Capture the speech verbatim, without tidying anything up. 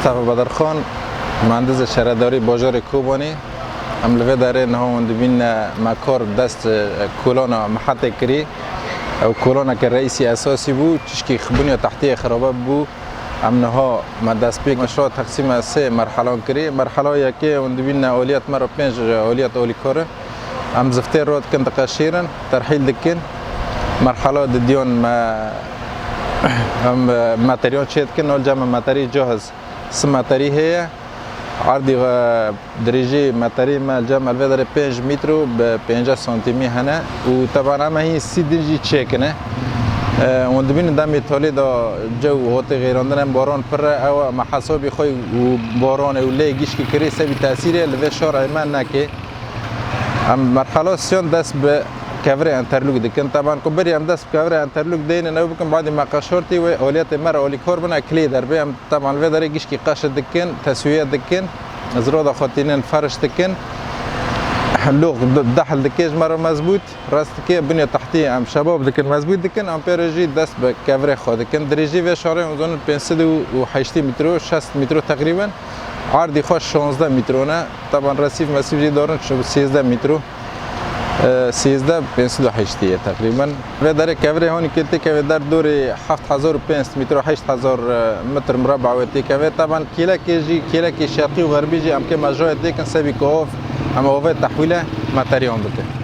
Mustafa Badarxan, muhendisê şaredarî bajarê Kobanê. Em li vê derê niha hûn dibînin me kar dest kolana mihetê kirî. Ew kolaneke reîsî esasî bû, çişkî bunya tehtiyê xirabe bû. Em niha me destpêk meşra teqsîme sê merhelan kirî. Merhela yekê hûn dibînin aliyet me re pênc aliyet alîkar e. Em ziftê radikin, diqeşîrin, terhîl dikin. Merhela didiyan me em materiyan çê dikin, olca me meterî cahiz si meterî heye. Erdî, e, dirêjî meterî me cem elvê derê pênc mîtro bi pêncî santîmî hene û teban em hîn sî din jî çêkine. E, hûn dibînin demê talê de cew hotê xêrandin em baran pir e, ew me hesabî xwe û baranê û lê gişkî kirî sebî tesîrê li vê şarê me neke. Em merhela siyan dest bi kevirê enterlûk dikin. Teban ku berî em dest bi kevirê enterlûk deynin ew bikin, badî me qeşortî wê aliyetê me re alîkor bine kilê derbê. Em teban li vê derê gişkî qeşit dikin, teswiye dikin, zirada xwe tînin feriş dikin. Lûq d-, dehl dike ji me re mezbût, rast dike, bunya tehtî em şebab dikin, mezbût dikin, em pê re jî dest bi kevirê xwe dikin. Dirêjî vê şarê hûn zonin pênc sed û heştî mîtro, şêst mîtro teqrîben. Erdî xwe şazdeh mîtro ne. Teban resîf mesîf jî darin, şu sêzdeh mîtro. E, sêzdeh pênc sed û heştî ye teqrîben. Vê derê kevirê honî ke têkeve der dorê heft hezar û pênc sed mîtro, heşt hezar, e, metr murabba wê têkeve. Teban kêlekê jî, kêlekê şerqî û xerbî jî em kê mejayê têkin sebî ku ov, em ovê tehwîle materiyan bikin.